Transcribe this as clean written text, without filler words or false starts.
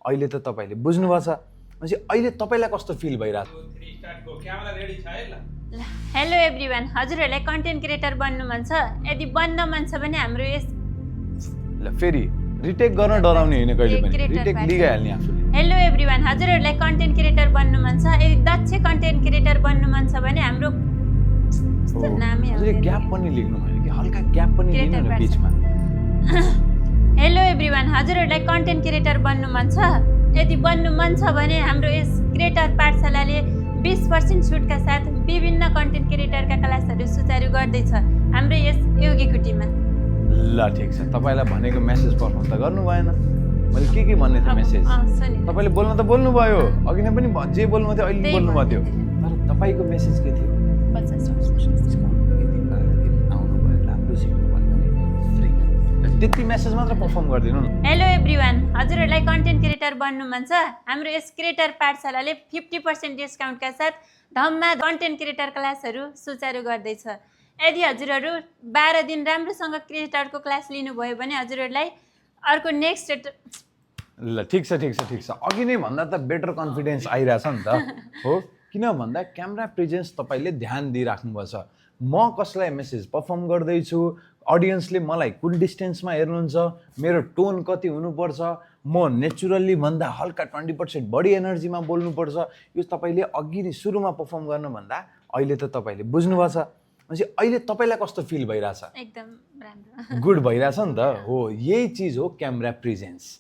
अहिले त तपाईँले बुझ्नुभएको छ। भनेपछि अहिले तपाईँलाई कस्तो फिल भइरहेको हेलो एभ्रिवान, हजुरहरूलाई कन्टेन्ट क्रिएटर बन्नु मन छ? यदि बन्न मन छ भने हाम्रो यस ल फेरि रिटेक गर्न डराउने होइन कहिले पनि, क्रिएटर रिटेक पार्ट। लिइहाल्ने आफूले। हेलो एभ्रिवान, हजुरहरूलाई कन्टेन्ट क्रिएटर बन्नु मन छ? यदि दक्ष कन्टेन्ट क्रिएटर बन्नु मन छ भने हाम्रो नामै हजुरले ग्याप पनि लेख्नु भयो कि हल्का ग्याप पनि लिनु न बिचमा। हेलो एभ्रिवान, हजुरहरूलाई कन्टेन्ट क्रिएटर बन्नु मन छ? यदि बन्नु मन छ भने हाम्रो यस क्रिएटर पाठशालाले 20% छुटका साथ विभिन्न कन्टेन्ट क्रिएटरका क्लासहरू सुचारू गर्दैछ हाम्रो यस योगी कुटीमा। ल ठिक छ, तपाईँलाई भनेको मेसेज पर्फर्म त गर्नु भएन। मैले के भन्ने थियो मेसेज? तपाईँले बोल्न त बोल्नु भयो, अघि नै पनि जे बोल्नु थियो अहिले बोल्नु भएको थियो, तर तपाईँको मेसेज के थियो? त्यति मेसेज मात्र पर्फर्म गरिदिनु न। हेलो एभ्रिवान, हजुरहरूलाई कन्टेन्ट क्रिएटर बन्नु मन छ? हाम्रो यस क्रिएटर पाठशालाले 50% डिस्काउन्टका साथ धममा कन्टेन्ट क्रिएटर क्लासहरू सुचारू गर्दैछ। यदि हजुरहरू 12 दिन राम्रोसँग क्रिएटरको क्लास लिनुभयो भने हजुरहरूलाई अर्को नेक्स्ट ल ठिक छ ठिक छ ठिक छ, अघि नै भन्दा त बेटर कन्फिडेन्स आइरहेछ नि त हो। किन भन्दा क्यामेरा प्रेजेन्स तपाईँले ध्यान दिइराख्नुपर्छ। म कसलाई मेसेज पर्फर्म गर्दैछु, अडियन्सले मलाई कुन डिस्टेन्समा हेर्नुहुन्छ, मेरो टोन कति हुनुपर्छ, म नेचुरल्ली भन्दा हल्का 20% बढी एनर्जीमा बोल्नुपर्छ, यो तपाईँले अघि नै सुरुमा पर्फर्म गर्नुभन्दा अहिले त तपाईँले बुझ्नुभएको छ। भनेपछि अहिले तपाईँलाई कस्तो फिल भइरहेछ? एकदम राम्रो गुड भइरहेछ नि त हो। यही चिज हो क्यामेरा प्रेजेन्स।